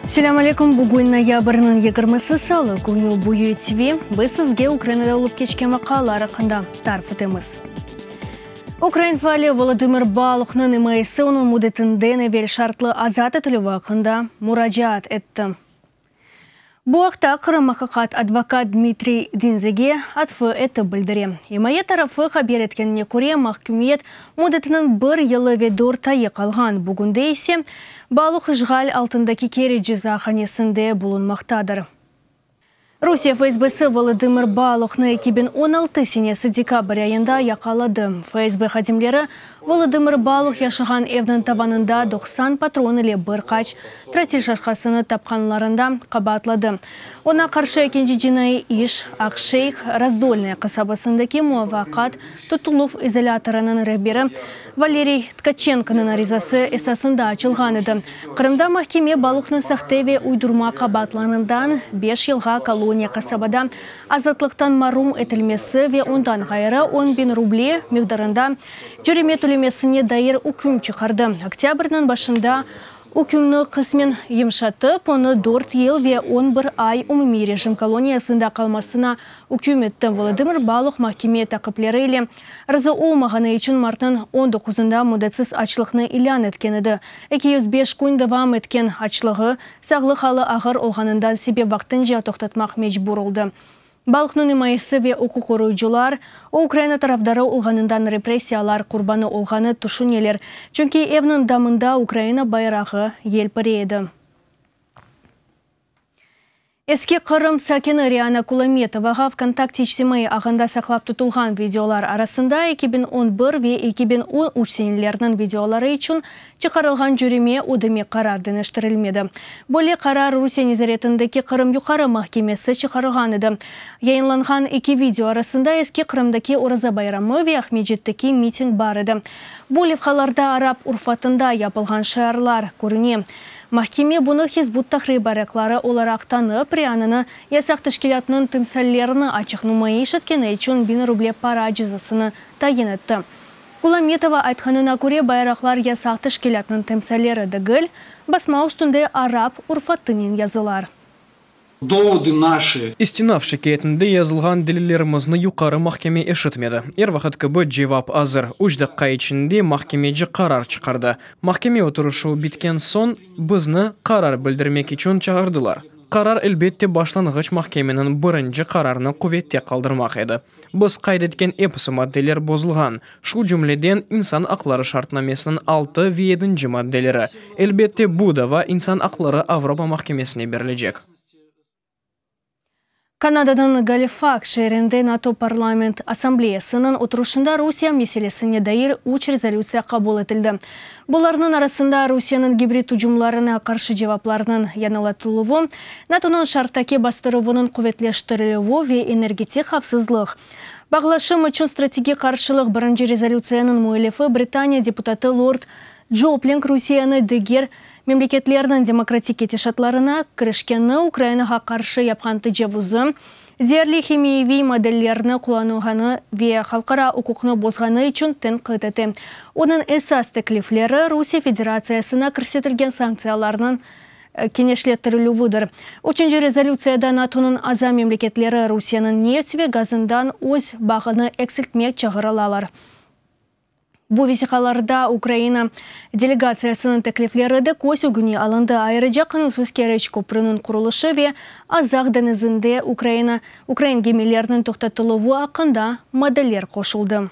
Selâm aleyküm, bugün noyabrniñ yigirmisi salı künü, bu UTV, biz sizge Ukrainada olıp keçken vaqialar aqqında tarif etemiz. Ukrain faali Volodımır Baluhnıñ imayesi onıñ müddetinden evel şartlı azat etilüvi aqqında muracaat etti. Bu aqta Qırım. Aqiqat advokat Dmitriy Dinzege atfı etip bildire. İmaye tarafı haber etkenine köre, mahkümiyet müddetiniñ bir yılı ve dört ayı qalğan, bugünde ise Baluh işğal altındaki Keriç cezahanesinde bulunmaqtadır. Rusiye FSBsi Volodımır Baluhnı 2016 senesi dekabr ayında yaqaladı. FSB hadimleri Volodımır Baluh yaşağan evniñ tavanında 90 patron ile bir qaç trotil şaşkasını tapqanlarında qabaatladı. Oña qarşı ekinci cinaiy iş Aqşeyh Razdolnoye qasabasındaki muvaqqat tutuluv izolâtorınıñ rehberi Valeriy Tkaçenkonıñ arizası esasında açılğan edi. Qırımda mahkeme Baluhnı sahte ve uydurma qabaatlarından beş yılğa koloniya qasabada azatlıqtan marum etilmesi ve ondan ğayrı 10 biñ ruble miqdarında cöreme tölemesine dair üküm çıqardı. Oktâbrniñ başında ükümni qısmen yımşatıp, onı 4 yıl ve 11 ay umumiy rejim koloniyasında qalmasına üküm etti. Volodımır Baluh mahkeme taqipleri ile razı olmağanı içün martnıñ 19-ında müddetsiz açlıqnı ilân etken edi. 205 kün devam etken açlığı sağlıq alı ağır olğanından sebep vaqtınca toqtatmaq mecbur oldı. Baluhnıñ imayesi ve uquq qoruyıcılar o Ukraina tarafdarı olğanından repressiyalar qurbanı olğanı tüşüneler. Çünki evniñ damında Ukraina bayrağı yelpirey edi. Eski Qırım sakini Riana Kulametovağa VKontakte içtimaiy ağında saqlap tutulğan videolar arasında 2011 ve 2013 seneleriniñ videoları içün çıqarılğan cöreme ödemek qarar deñiştirilmedi. Böyle qarar Rusiye nezaretindeki Qırım Yuqarı mahkemesi çıqarğan edi. Yayınlanğan eki video arasında Eski Qırımdaki Oraza bayramı ve Aqmescitteki miting bar edi. Bu levhalarda arap urufatında yapılğan şiarlar körüne. Mahkeme bunı Hizb ut-Tahrir bayraqları olaraq tanıp, Riananı yasaq teşkilâtnıñ timsallerini açıq numayış etkeni içün 1000 ruble para cezasını tayin etti. Kulametova aytqanına köre, bayraqlar yasaq teşkilâtnıñ timsalleri degil, basma üstünde arap urufatınen yazılar. Доводы наши İstinaf şikâyetinde yazılğan delillerimizni Yuqarı mahkeme eşitmedi. Er vaqıt kibi cevap azır. 3 daqqa içinde mahkemeci qarar çıqardı. Mahkeme oturışuvı bitken soñ bizni qarar bildirmek içün çağırdılar. Qarar elbette başlanğıç mahkemeniñ birinci qararını quvette qaldırmaq edi. Biz qayd etken episi maddeler bozulğan. Şu cümleden insan aqları şartnamesiniñ 6 ve 7 maddeleri. Elbette bu dava insan aqları Avropa mahkemesine berilecek. Kanadanıñ Galifaks şeerinde NATO Parlament Assambleyasınıñ oturışında Rusiye meselesine dair üç rezolütsiya qabul etildi. Bularnıñ arasında Rusiyeniñ gibrid ücümlerine qarşı cevaplarnıñ yañılatıluvı, NATOnıñ şarqtaki bastıruvınıñ quvetleştirilüvi ve energetik havfsızlıq. Bağlaşım içün strategik qarşılıq birinci rezolütsiyanıñ müellifi Britaniya deputatı Lord Jopling Rusiyeni diger memleketlerniñ demokratik ketişatlarına kirişkeni, Ukrainağa qarşı yapqan tecavuzı, zeerli himiyeviy maddelerni qullanğanı ve halqara uquqnı bozğanı içün tenqit ete. Onıñ esas teklifleri Rusiye Federatsiyasına kirsetilgen sanktsiyalarnıñ kenişlettirilüvidir. Üçünci rezolütsiyada NATOnıñ aza memleketleri Rusiyeniñ neft ve gazından öz bağını eksiltmek çağırılalar. Bu vesiqalarda Ukraina delegatsiyasınıñ teklifleri de köz ögüne alındı. Ayrıca qanunsız Keriç köprüniñ qurulışı ve Azaq deñizinde Ukraina ukrain gemileriniñ toqtatıluvı aqqında maddeler qoşuldı.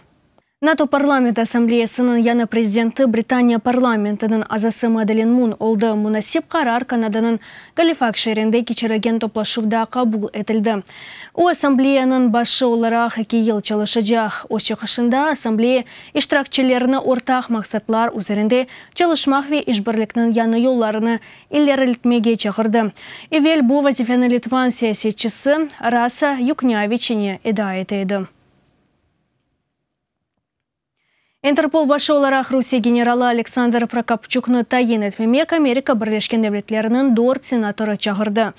NATO Parlament Assambleyasınıñ yañı prezidenti Britaniya parlamentiniñ azası Madelin Mun oldı. Munasip qarar Kanadanıñ Galifaks şeerinde keçirilgen toplaşuvda qabul etildi. O, assambleyanıñ başı olaraq 2 yıl çalışacaq. Öz çıqışında assambleya iştirakçilerini ortaq maqsatlar üzerinde çalışmaq ve işbirlikniñ yañı yollarını ileriletmege çağırdı. Evel bu vazifeni litvan siyasetçisi Rasa Yuknâviçene eda ete edi. İnterpol başı olaraq Rusiye generalı Aleksandr Prokopçuknı tayin etmemek Amerika Birleşken Devletleriniñ dört senatorı çağırdı.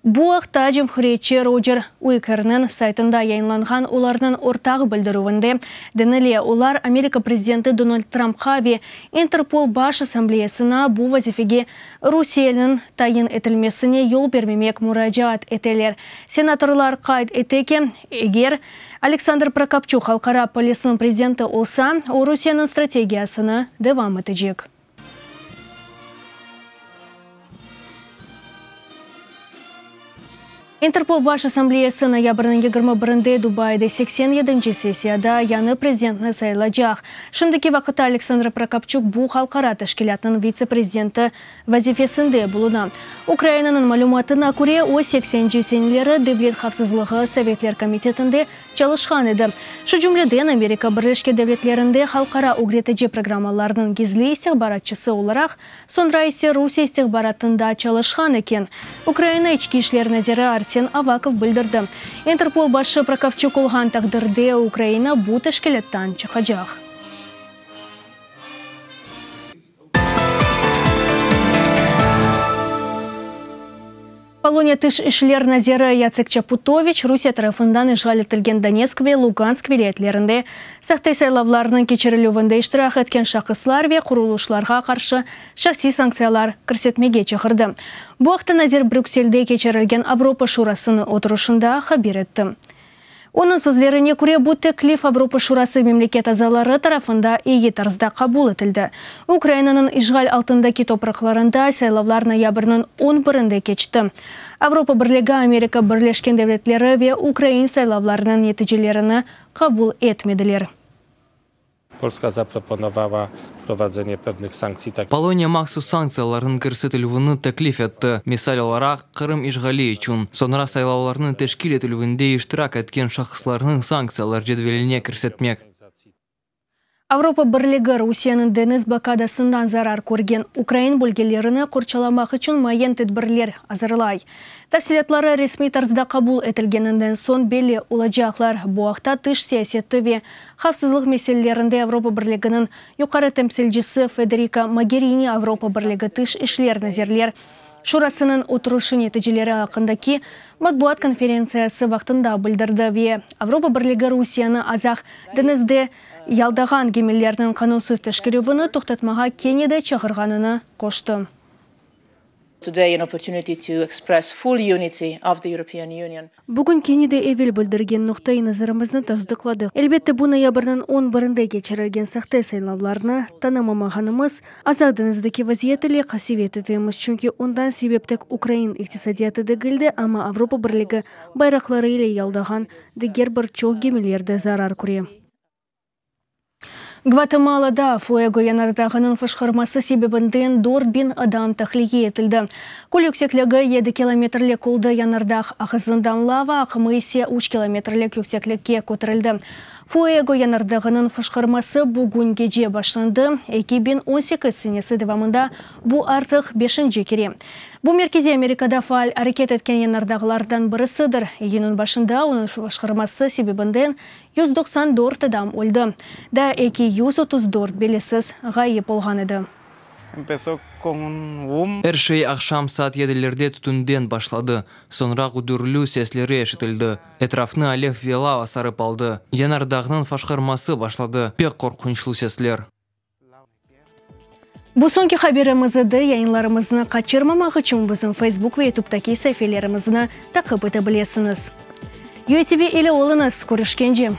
Bu aqta cumhuriyetçi Rocer Uikerniñ saytında yayınlanğan olarnıñ ortaq bildirüvinde denile. Olar Amerika prezidenti Donald Trampqa ve İnterpol Baş Assambleyasına bu vazifege rusiyeliniñ tayin etilmesine yol bermemek muracaat eteler. Senatorlar qayd ete ki, eger Aleksandr Prokopçuk halqara polisniñ prezidenti olsa, o Rusiyeniñ strategiyasını devam etecek. İnterpol Baş Assambleyası noyabrniñ 21-nde Dubaide 87-nci sessiyada yañı prezidentni saylacaq. Şimdiki vaqıtta Aleksandr Prokopçuk bu halqara teşkilâtnıñ vitse-prezidenti vazifesinde buluna. Ukrainanıñ malümatına köre, o, seksenci seneleri Devlet havfsızlığı sovetler komitetinde çalışqan edi. Şu cümleden, Amerika Birleşken Devletlerinde halqara ögretici programmalarnıñ gizli istihbaratçısı olaraq, soñra ise Rusiye istihbaratında çalışqan eken, Ukraina İçki işler naziri Arsen Avakov bildirdi. İnterpol başı Prokopçuk olğan taqdirde Ukraina bu teşkilâttan çıqacaq. Poloniya Tış işler naziri Yatsek Çaputoviç Rusiye tarafından işğal etilgen Donetsk ve Lugansk vilâyetlerinde sahte saylavlarnıñ keçirilüvinde iştirak etken şahıslar ve qurulışlarğa qarşı şahsiy sanktsiyalar kirsetmege çağırdı. Bu aqta nazir Brükselde keçirilgen Avropa Şurasınıñ oturışında haber etti. Onıñ sözlerine köre, bu teklif Avropa Şurası memleket azaları tarafında eyi tarzda qabul etildi. Ukrainanıñ işğal altındaki topraqlarında saylavlar noyabrniñ on birinde keçti. Avropa Birligi, Amerika Birleşken Devletleri ve ukrain saylavlarınıñ neticelerini qabul etmediler. Polska zaproponovala vprowadzenie pewnych sankcji tak. Poloniya mahsus sanktsiyalarnıñ kirsetilüvini teklif etti, misal olaraq, Qırım işğali içün, soñra saylavlarnıñ teşkil etilüvinde iştirak etken şahıslarnıñ sanktsiyalar cedveline kirsetmek. Avropa Birligi Rusiyeniñ deñiz blokadasından zarar körgen ukrain bölgelerini qorçalamaq içün muayyen tedbirler azırlay. Tafsilâtları resmiy tarzda qabul etilgeninden soñ belli olacaqlar. Bu aqta tış siyaseti ve havfsızlıq meselelerinde Avropa Birliginiñ yuqarı temsilcisi Federika Mogerini Avropa Birligi tış işler nazirler Şurasınıñ oturışı neticeleri aqqındaki matbuat konferentsiyası vaqtında bildirdi ve Avropa Birligi Rusiyeni Azaq deñizde yaldağan gemilerniñ qanunsız teşkerüvini toqtatmağa kene de çağırğanını qoştı. Bugün kene de evel bildirgen noqta-i nazarımıznı tasdıqladıq. Elbette, bu noyabrniñ on birinde keçirilgen sahte saylavlarnı tanımamağanımız, Azaq deñizdeki vaziyet ile qasevet etemiz, çünki ondan sebep tek ukrain iqtisadiyatı degil de, amma Avropa Birligi bayraqları ile yaldağan diger bir çoq gemiler de zarar köre. Gvatemalada Fuego yanardağınıñ fışqırması sebebinden 4000 adam tahliye etildi. Kül yüksekligi yedi kilometrlik oldı, yanardağ ağızından lava aqımı ise üç kilometrlik yükseklikke köterildi. Fuego yanardağınıñ fışqırması bugün gece başlandı, 2018 senesi devamında bu artıq beşinci kere. Bu Merkeziy Amerikada faal areket etken yanardağlardan birisidir. İyünniñ başında onıñ fışqırması sebebinden 194 adam öldi, daa 234 belisiz ğayıp olğan edi. Er şey aqşam saat yedilerde tütünden başladı, soñra güdürlü sesleri eşitildi, etrafnı alev ve lava sarıp aldı, yanardağnıñ faşqırması başladı, pek qorqunçlı sesler. Bu soñki haberimiz edi. Yayınlarımıznı qaçırmamaq içün bizim Facebook ve YouTube'daki saifelerimizni taqip ete bilesiñiz. UATV ile oluñız, körüşkence!